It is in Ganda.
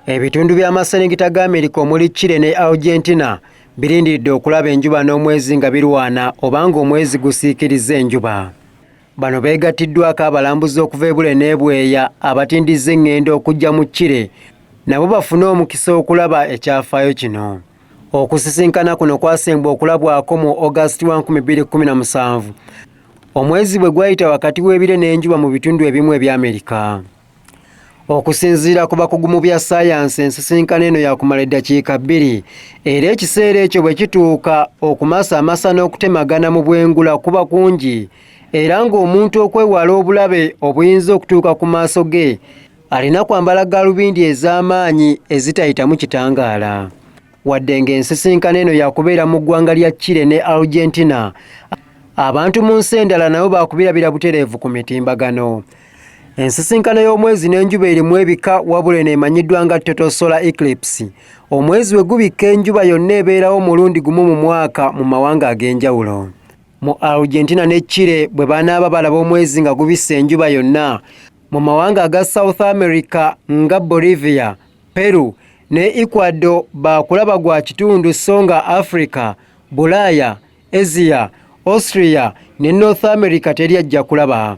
Ebitundu by'amaserengeta ga Amerika omuli Chile ne Argentina birindiridde okulaba enjuba n'omwezi nga birwana oba ng'omwezi gusiikirizza enjuba. Bano beegattiddwako abalambuzi okuva ebule n'ebweya abatindizza eŋŋendo okujja mu Chile nabo bafune omukisa okulaba ekyafaayo kino. Okusisinkana kuno kwasembwa okulabwako mu August wa 2017 omwezi bwe gwayita wakati w'ebire n'enjuba mu bitundu ebimu ebya Amerika. Okusinziira ku bakugu mu bya ssaayansi, ensisinkano eno yakumala eddakiika bbiri era ekiseera ekyo bwe kituuka okumasamasa n'okutemagana mu bwengula kuba kungi era ng'omuntu okwewala obulabe obuyinza okutuuka ku maaso ge alina kwambala gaalubindi ez'amaanyi ezitayitamu kitangaala. Wadde ng'ensisinkano eno yakubeera mu ggwanga lya Chile ne Argentina, abantu mu nsi endala nabo baakubirabira butereevu ku mitimbagano. Ensisinkano y'omwezi n'enjuba erimu ebika wabula eno emanyiddwa nga Total Solar Eclipse. Omwezi we gubikka enjuba yonna ebeerawo omulundi gumu mu mwaka mu mawanga ag'enjawulo. Mu Argentina ne Chile bwe banaaba balaba omwezi nga gubisse enjuba yonna, mu mawanga aga South America nga Bolivia, Peru ne Ecuador baakulaba gwa kitundu sso nga Africa, Bulaaya, Asia, Austria ne North America teri ajja kulaba.